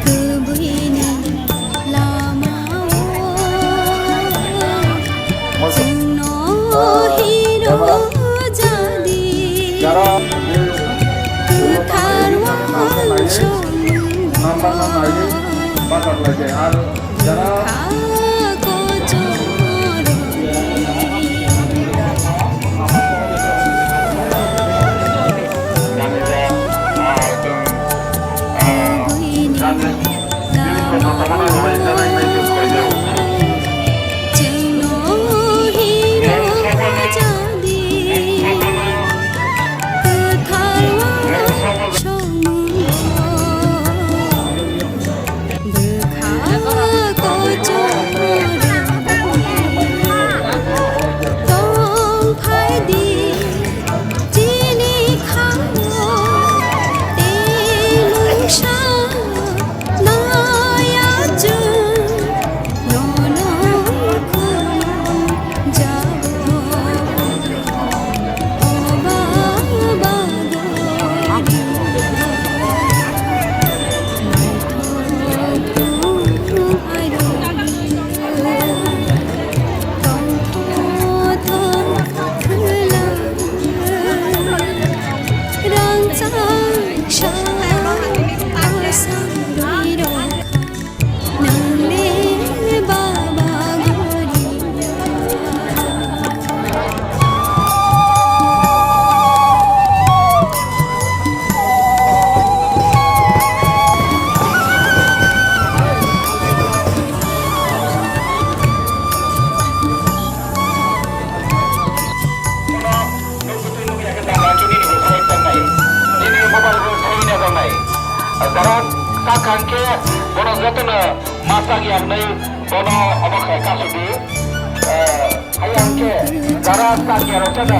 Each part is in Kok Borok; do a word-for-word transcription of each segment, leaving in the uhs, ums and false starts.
Kwbwini lamao chwngno hino jadi, kwthar uansukmung. Bwkha kochok tong phaidi chini khao, tei mungsa naya chwng nono khulum jao. Jara kha khe bono jotono masa yangnai bono omo khai kasu di. Hai ang khe jara sakya rok chada.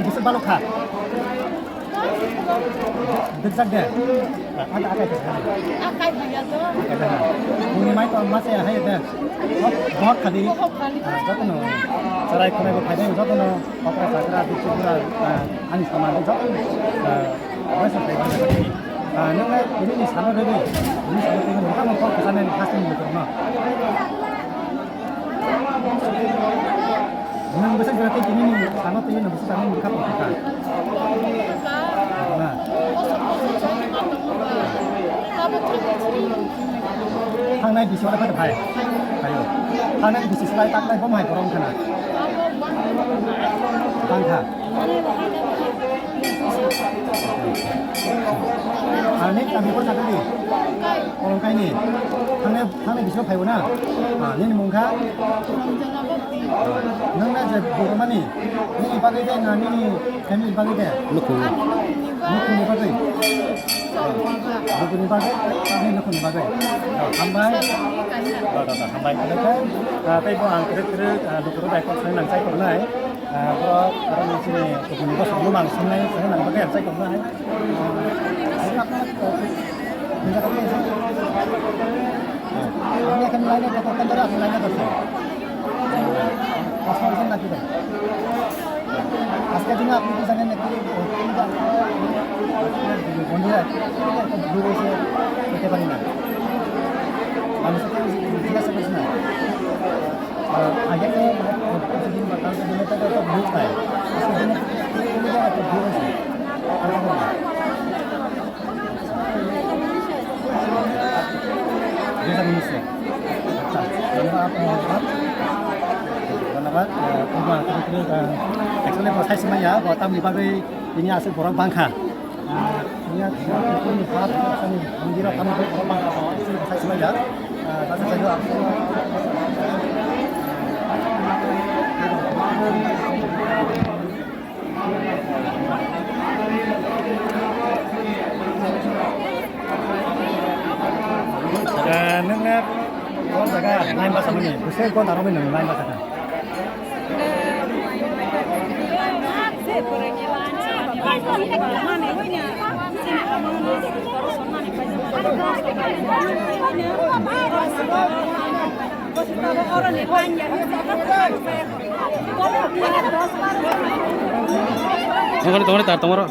nini bwswk balok kha. Dikjak de. Ada akai kha. Akai maya to. Akai kha. Nini mai to ma se hai de. Bohor khadi. Bohor khadi. Ah, jotono. Sarai khonai bo phai de jotono. Okra sakra di chukra. Ah, ani saman jotono. Ah, boisa phai ba. Ah, nunga nini sano de. Nini sano de. Nunga mo kok sana ni khas ni mo. Nwng bwswk jora tei tini nwng sano twi nwng bwswk jora nwng bwkha tong kha? Na. Thangnai bisi oro phai phai. Phaio. Thangnai bisi slai tak lai bo mai borok wngkha na. Tang kha. Ani kami por sakali. Orang kaini. Thangnai Thani bisingo phaibo na? Ah, nini mung kha? Nang na je boromani? Nini bagwi de na nini family bagwi de? Nukhung. Nukhungni bagwi? Nukhungni bagwi? Nini nukhungni bagwi? Ah, hambai. Da, da, da, hambai. Ah, tei bo ang kwrwi kwrwi, ah, lukurok bai kok sai nang chai tongnai. Ah, borok, borok ni sini nukhungni bosong bumang sangnai, sangnai nang bagwi ang chai tongnai. আপনি এখানে লাইনে কতক্ষণ ধরে আপনি লাইনে ধরছেন? পাঁচ মিনিট না কি ভাই? আজকের জন্য আপনি কি জানেন একটু বন্ধুরা একটা গ্রুপ এসে যেতে পারি না। মানুষের কেউ জিজ্ঞাসা করিস না। আগে তো মানে কিছুদিন বা কালকে দিনে তো একটা গ্রুপ পায়। আজকের দিনে একটা গ্রুপ আছে। Bisa mengisi. Tanpa apa apa. Tanpa apa. Actually, bo saisi maya, bo tamni bagwi ini aswk borok bangkha. Ini aswk borok bangkha, aswk borok bangkha, bo saisi maya. Tasa sayo aswk. Nungna o jaga line basa mani, bwswk ghonta romwi nung line basa kha. Tongori, tongori, tar tongoro.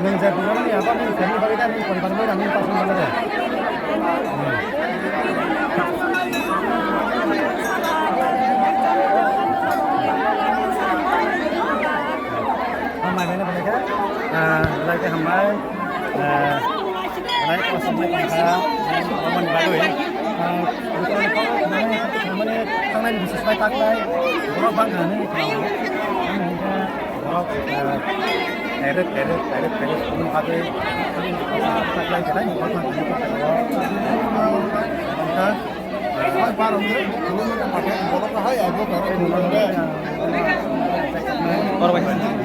Nung je bujo mani abo nung kani bagwi da nung poribar bai nung pasang mana de. Hambai bai na bolai kha. Ah, bolai kha hambai. Ah, bolai kha hambai kha. Hambai bagwi. Ah, Mane thangnai ni bising bai taklai borok bang kha nini khwlao. Borok, eh, tere, tere, tere, tere, sumung kha de. Taklai khe nai borok bang kha nini khwlao. Ang kha, eh, borok hai abo borok. Borok bai.